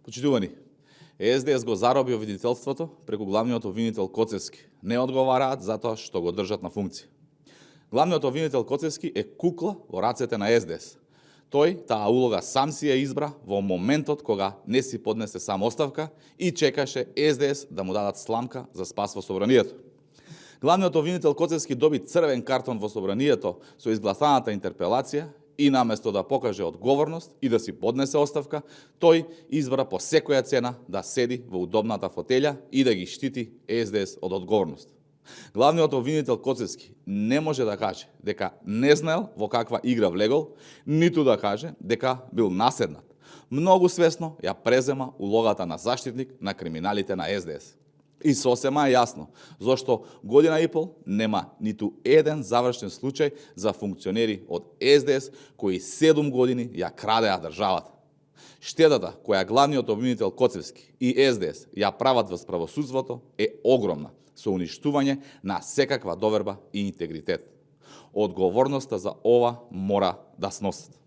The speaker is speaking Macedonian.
Почитувани, СДС го зароби обвинителството преку главниот обвинител Коцевски. Не одговараат затоа што го држат на функција. Главниот обвинител Коцевски е кукла во рацете на СДС. Тој таа улога сам си ја избра во моментот кога не си поднесе сам оставка и чекаше СДС да му дадат сламка за спас во собранието. Главниот обвинител Коцевски доби црвен картон во собранието со изгласаната интерпелација и наместо да покаже одговорност и да си поднесе оставка, тој избра по секоја цена да седи во удобната фотелја и да ги штити СДС од одговорност. Главниот обвинител Коцевски не може да каже дека не знаел во каква игра влегол, ниту да каже дека бил наседнат. Многу свесно ја презема улогата на заштитник на криминалите на СДС. И сосема е јасно зошто година и пол нема ниту еден завршен случај за функционери од СДС кои 7 години ја крадеа државата. Штетата која главниот обвинител Коцевски и СДС ја прават во правосудството е огромна, со уништување на секаква доверба и интегритет. Одговорноста за ова мора да сносат.